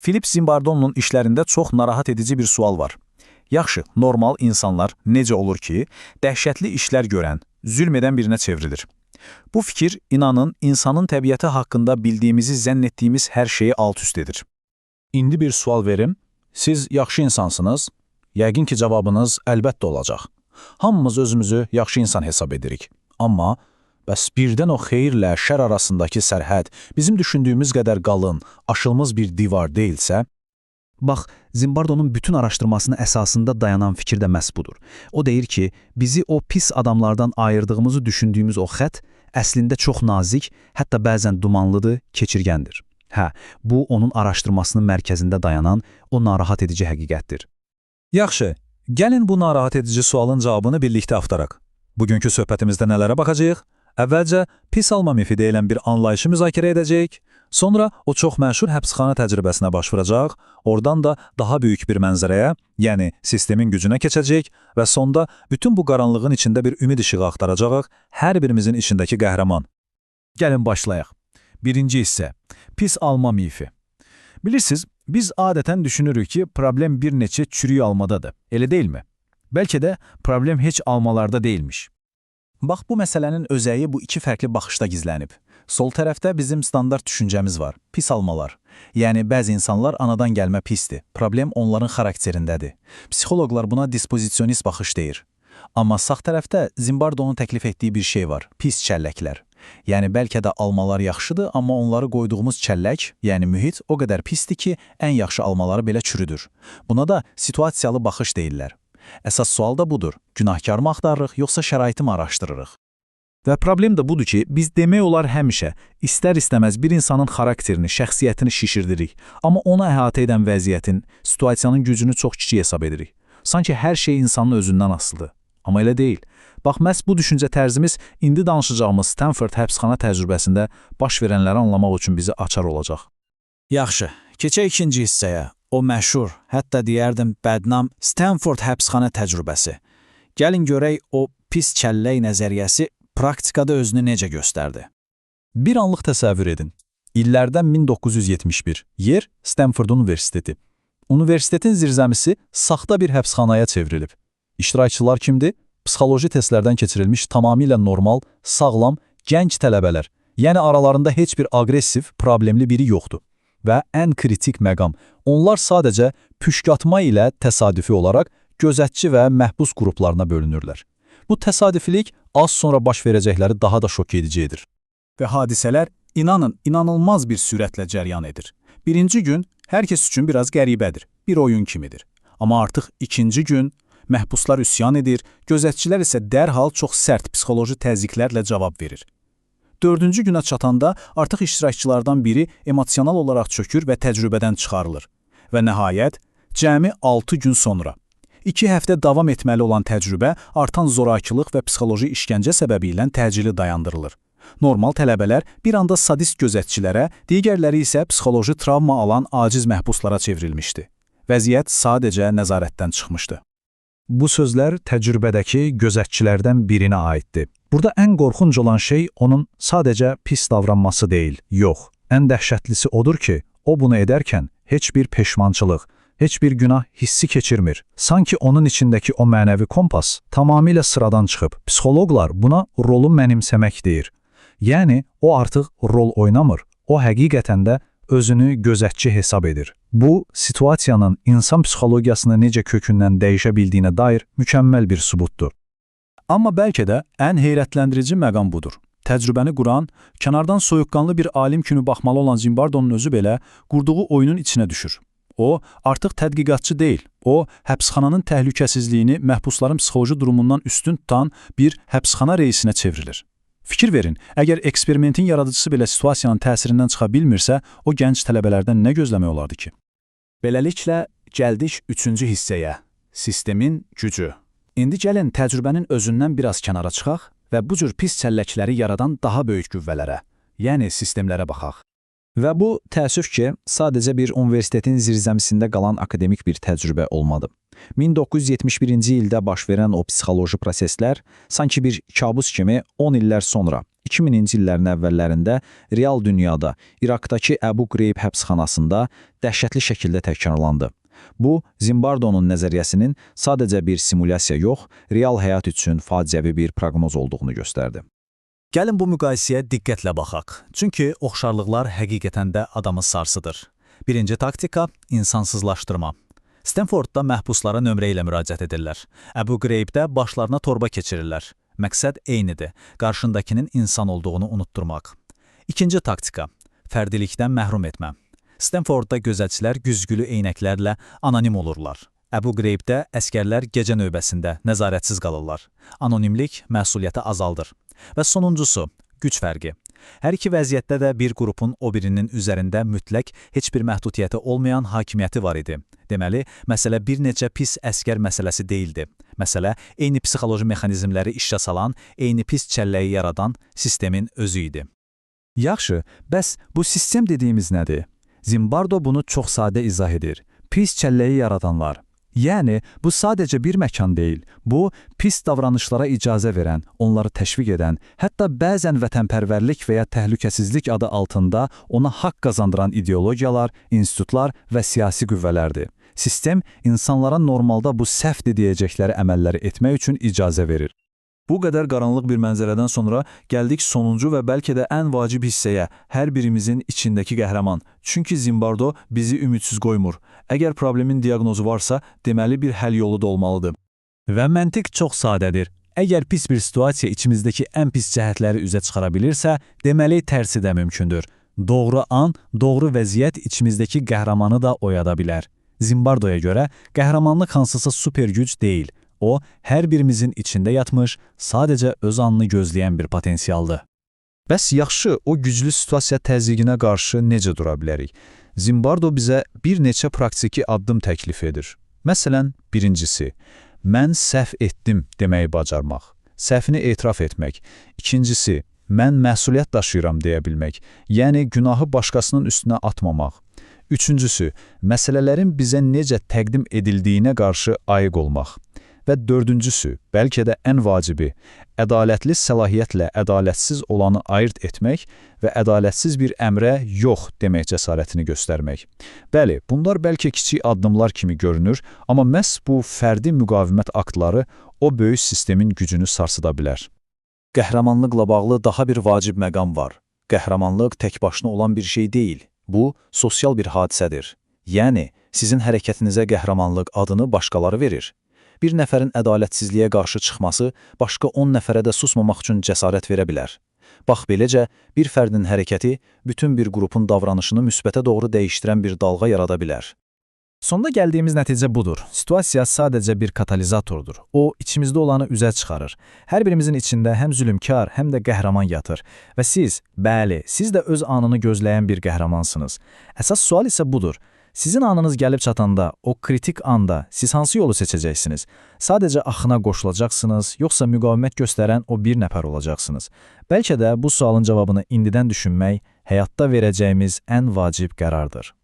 Philip Zimbardonun işlərində çox narahat edici bir sual var. Yaxşı, normal insanlar necə olur ki, dəhşətli işlər görən, zülm edən birinə çevrilir? Bu fikir, inanın, insanın təbiəti haqqında bildiyimizi zənn etdiyimiz hər şeyi alt üst edir. İndi bir sual verim. Siz yaxşı insansınız? Yəqin ki, cavabınız əlbəttə olacaq. Hamımız özümüzü yaxşı insan hesab edirik. Amma bəs birdən o xeyirlə şər arasındakı sərhəd bizim düşündüyümüz qədər qalın, aşılmaz bir divar deyilsə? Bax, Zimbardonun bütün araşdırmasının əsasında dayanan fikir də məhz budur. O deyir ki, bizi o pis adamlardan ayırdığımızı düşündüyümüz o xətt əslində çox nazik, hətta bəzən dumanlıdır, keçirgəndir. Hə, bu onun araşdırmasının mərkəzində dayanan o narahat edici həqiqətdir. Yaxşı, gəlin bu narahat edici sualın cavabını birlikdə axtaraq. Bugünkü söhbətimizdə nələrə baxacağıq? Əvvəlcə pis alma mifi deyilən bir anlayışı müzakirə edəcəyik. Sonra o çox məşhur həbsxana təcrübəsinə baş vuracaq, oradan da daha böyük bir mənzərəyə, yəni sistemin gücünə keçəcəyik və sonda bütün bu qaranlığın içində bir ümid işığı axtaracağıq, hər birimizin içindəki qəhrəman. Gəlin başlayaq. Birinci hissə: Pis alma mifi. Bilirsiniz, biz adətən düşünürük ki, problem bir neçə çürük almadadır. Elə deyilmi? Bəlkə də problem heç almalarda deyilmiş. Bax, bu məsələnin özəyi bu iki fərqli baxışda gizlənib. Sol tərəfdə bizim standart düşüncəmiz var: pis almalar. Yəni bəzi insanlar anadan gəlmə pisdir. Problem onların xarakterindədir. Psixoloqlar buna dispozisionist baxış deyir. Amma sağ tərəfdə Zimbardonun təklif etdiyi bir şey var: pis çəlləklər. Yəni bəlkə də almalar yaxşıdır, amma onları qoyduğumuz çəllək, yəni mühit o qədər pisdir ki, ən yaxşı almaları belə çürüdür. Buna da situasiyalı baxış deyirlər. Əsas sual da budur: Günahkar mı axtarırıq, yoxsa şəraiti mi araşdırırıq? Və problem də budur ki, biz demək olar həmişə istər-istəməz bir insanın xarakterini, şəxsiyyətini şişirdirik, amma onu əhatə edən vəziyyətin, situasiyanın gücünü çox kiçik hesab edirik. Sanki hər şey insanın özündən asılıdır. Amma elə deyil. Bax, məhz bu düşüncə tərzimiz indi danışacağımız Stanford həbsxana təcrübəsində baş verənləri anlamaq üçün bizə açar olacaq. Yaxşı, keçək ikinci hissəyə. O məşhur, hətta deyərdim bədnam Stanford həbsxana təcrübəsi. Gəlin görək o pis çəllək nəzəriyyəsi praktikada özünü necə göstərdi. Bir anlıq təsəvvür edin. İllərdən 1971. Yer Stanford Universiteti. Universitetin zirzəmisi saxta bir həbsxanaya çevrilib. İştirakçılar kimdir? Psixoloji testlərdən keçirilmiş tamamilə normal, sağlam, gənc tələbələr. Yəni aralarında heç bir aqressiv, problemli biri yoxdur. Və ən kritik məqam, onlar sadəcə püşkatma ilə təsadüfi olaraq gözətçi və məhbus qruplarına bölünürlər. Bu təsadüfilik az sonra baş verəcəkləri daha da şok edici edir. Və hadisələr, inanın, inanılmaz bir sürətlə cəryan edir. Birinci gün hər kəs üçün biraz qəribədir, bir oyun kimidir. Amma artıq ikinci gün məhbuslar üsyan edir, gözətçilər isə dərhal çox sərt psixoloji təzyiqlərlə cavab verir. Dördüncü günə çatanda artıq iştirakçılardan biri emosional olaraq çökür və təcrübədən çıxarılır. Və nəhayət, cəmi 6 gün sonra 2 həftə davam etməli olan təcrübə artan zorakılıq və psixoloji işgəncə səbəbi ilə təcili dayandırılır. Normal tələbələr bir anda sadist gözətçilərə, digərləri isə psixoloji travma alan aciz məhbuslara çevrilmişdi. Vəziyyət sadəcə nəzarətdən çıxmışdı. Bu sözlər təcrübədəki gözətçilərdən birinə aiddir. Burada ən qorxunc olan şey onun sadəcə pis davranması deyil, yox. Ən dəhşətlisi odur ki, o bunu edərkən heç bir peşmançılıq, heç bir günah hissi keçirmir. Sanki onun içindəki o mənəvi kompas tamamilə sıradan çıxıb. Psixoloqlar buna rolu mənimsəmək deyir. Yəni, o artıq rol oynamır, o həqiqətən də özünü gözətçi hesab edir. Bu, situasiyanın insan psixologiyasını necə kökündən dəyişə bildiyinə dair mükəmməl bir sübutdur. Amma bəlkə də ən heyrətləndirici məqam budur. Təcrübəni quran, kənardan soyuqqanlı bir alim kimi baxmalı olan Zimbardonun özü belə qurduğu oyunun içinə düşür. O, artıq tədqiqatçı deyil. O, həbsxananın təhlükəsizliyini məhbusların psixoloji durumundan üstün tutan bir həbsxana reisinə çevrilir. Fikir verin, əgər eksperimentin yaradıcısı belə situasiyanın təsirindən çıxa bilmirsə, o gənc tələbələrdən nə gözləmək olardı ki? Beləliklə, gəldik üçüncü hissəyə: sistemin gücü. İndi gəlin təcrübənin özündən biraz kənara çıxaq və bu cür pis çəlləkləri yaradan daha böyük qüvvələrə, yəni sistemlərə baxaq. Və bu, təəssüf ki, sadəcə bir universitetin zirzəmisində qalan akademik bir təcrübə olmadı. 1971-ci ildə baş verən o psixoloji proseslər sanki bir kabus kimi 10 illər sonra, 2000-ci illərin əvvəllərində real dünyada, İraqdakı Əbu Qreyb həbsxanasında dəhşətli şəkildə təkrarlandı. Bu, Zimbardonun nəzəriyyəsinin sadəcə bir simulyasiya yox, real həyat üçün faciəvi bir proqnoz olduğunu göstərdi. Gəlin bu müqayisəyə diqqətlə baxaq. Çünki oxşarlıqlar həqiqətən də adamı sarsıdır. Birinci taktika insansızlaşdırma. Stanfordda məhbuslara nömrə ilə müraciət edirlər. Əbu Qreybdə başlarına torba keçirirlər. Məqsəd eynidir, qarşındakinin insan olduğunu unutturmaq. İkinci taktika, fərdilikdən məhrum etmə. Stanfordda gözətçilər güzgülü eynəklərlə anonim olurlar. Əbu Qreybdə əskərlər gecə növbəsində nəzarətsiz qalırlar. Anonimlik məsuliyyəti azaldır. Və sonuncusu, güc fərqi. Hər iki vəziyyətdə də bir qrupun o birinin üzərində mütləq heç bir məhdudiyyəti olmayan hakimiyyəti var idi. Deməli, məsələ bir neçə pis əskər məsələsi deyildi. Məsələ eyni psixoloji mexanizmləri işə salan, eyni pis çəlləyi yaradan sistemin özü idi. Yaxşı, bəs bu sistem dediyimiz nədir? Zimbardo bunu çox sadə izah edir. Pis çəlləyi yaradanlar. Yəni, bu sadəcə bir məkan deyil. Bu, pis davranışlara icazə verən, onları təşviq edən, hətta bəzən vətənpərvərlik və ya təhlükəsizlik adı altında ona haqq qazandıran ideologiyalar, institutlar və siyasi qüvvələrdir. Sistem, insanlara normalda bu səhvdir deyəcəkləri əməlləri etmək üçün icazə verir. Bu qədər qaranlıq bir mənzərədən sonra gəldik sonuncu və bəlkə də ən vacib hissəyə, hər birimizin içindəki qəhrəman. Çünki Zimbardo bizi ümidsiz qoymur. Əgər problemin diaqnozu varsa, deməli bir həll yolu da olmalıdır. Və məntiq çox sadədir. Əgər pis bir situasiya içimizdəki ən pis cəhətləri üzə çıxara bilirsə, deməli tərsi də mümkündür. Doğru an, doğru vəziyyət içimizdəki qəhrəmanı da oyada bilər. Zimbardoya görə qəhrəmanlıq hansısa super güc deyil. O, hər birimizin içində yatmış, sadəcə öz anını gözləyən bir potensialdır. Bəs yaxşı, o güclü situasiya təzyiqinə qarşı necə dura bilərik? Zimbardo bizə bir neçə praktiki addım təklif edir. Məsələn, birincisi, mən səhv etdim deməyi bacarmaq, səhvini etiraf etmək. İkincisi, mən məsuliyyət daşıyıram deyə bilmək, yəni günahı başqasının üstünə atmamaq. Üçüncüsü, məsələlərin bizə necə təqdim edildiyinə qarşı ayıq olmaq. Və dördüncüsü, bəlkə də ən vacibi, ədalətli səlahiyyətlə ədalətsiz olanı ayırt etmək və ədalətsiz bir əmrə yox demək cəsarətini göstərmək. Bəli, bunlar bəlkə kiçik addımlar kimi görünür, amma məhz bu fərdi müqavimət aktları o böyük sistemin gücünü sarsıda bilər. Qəhrəmanlıqla bağlı daha bir vacib məqam var. Qəhrəmanlıq tək başına olan bir şey deyil. Bu, sosial bir hadisədir. Yəni, sizin hərəkətinizə qəhrəmanlıq adını başqaları verir. Bir nəfərin ədalətsizliyə qarşı çıxması başqa 10 nəfərə də susmamaq üçün cəsarət verə bilər. Bax beləcə, bir fərdin hərəkəti bütün bir qrupun davranışını müsbətə doğru dəyişdirən bir dalğa yarada bilər. Sonda gəldiyimiz nəticə budur. Situasiya sadəcə bir katalizatordur. O, içimizdə olanı üzə çıxarır. Hər birimizin içində həm zülmkar, həm də qəhrəman yatır. Və siz, bəli, siz də öz anını gözləyən bir qəhrəmansınız. Əsas sual isə budur. Sizin anınız gəlib çatanda, o kritik anda siz hansı yolu seçəcəksiniz? Sadəcə axına qoşulacaqsınız, yoxsa müqavimət göstərən o bir nəfər olacaqsınız? Bəlkə də bu sualın cavabını indidən düşünmək həyatda verəcəyimiz ən vacib qərardır.